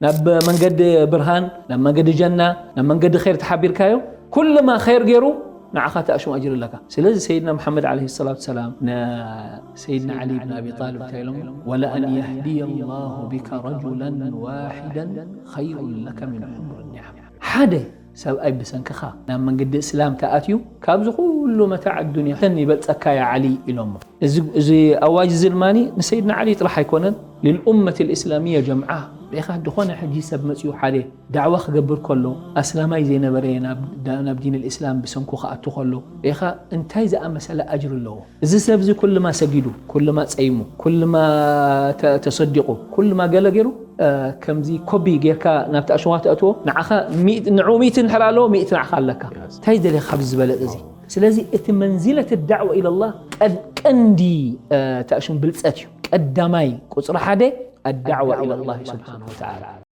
ናብ መንገዲ ብርሃን፣ ናብ መንገዲ ጀና፣ ናብ መንገዲ ኸይር ተሓቢርካዮ፣ ኩልማ ኸይር ገይሩ ንዓኻ ተኣሽሙ ኣጅር ኣለካ። ስለዚ ሰይድና መሓመድ ዓለይሂ ሰላቱ ሰላም ንሰይድና ዓሊ ብን ኣቢ ጣልብ እንታይ ኢሎም? "ወለኣን የህድየ ላሁ ቢከ ረጁለን ዋሒደን ኸይሩን ለከ ምን ሑምር ኒዓም." ሓደ ሰብኣይ ብሰንክኻ ናብ መንገዲ እስላም ተኣትዩ፣ ካብዚ ኩሉ መታዕ ኣዱንያ ተን ይበልጸካ ያ ዓሊ ኢሎሞ። እዚ፣ እዚ ኣዋጅ እዚ ድማ ንሰይድና ዓሊ ጥራሕ ኣይኮነን፣ ልልኡመት ልእስላሚያ ጀምዓ። ሬኻ ድኾነ ሕጂ ሰብ መፅዩ ሓደ ዳዕዋ ክገብር ከሎ፣ ኣስላማይ ዘይነበረ ናብ፣ ናብ ዲን ልእስላም ብሰንኩ ክኣቱ ከሎ፣ ሬኻ እንታይ ዝኣመሰለ ኣጅር ኣለዎ? እዚ ሰብ እዚ ኩልማ ሰጊዱ፣ ኩልማ ጸይሙ፣ ኩልማ ተ-፣ ተሰዲቑ፣ ኩልማ ገለ ገይሩ፣ እ፣ ከምዚ ኮቢ ጌርካ ናብቲ ኣሸዋ ተእትዎ፣ ንዓኻ ሚእቲ፣ ንዕኡ ሚእቲ እንድሕር ኣለዎ፣ ሚእቲ ንዓኻ ኣለካ። እንታይ ደሊኻ ካብዚ ዝበለጸ እዚ? ስለዚ እቲ መንዚለት ዳዕዋ ኢለላህ ቀድ-፣ ቀንዲ፣ እ፣ ተእሽም ብልጸት እዩ። ቀዳማይ ቁጽሪ ሓደ ኣዳዕዋ ኢለላህ ስብሓነሁ ወተዓላ።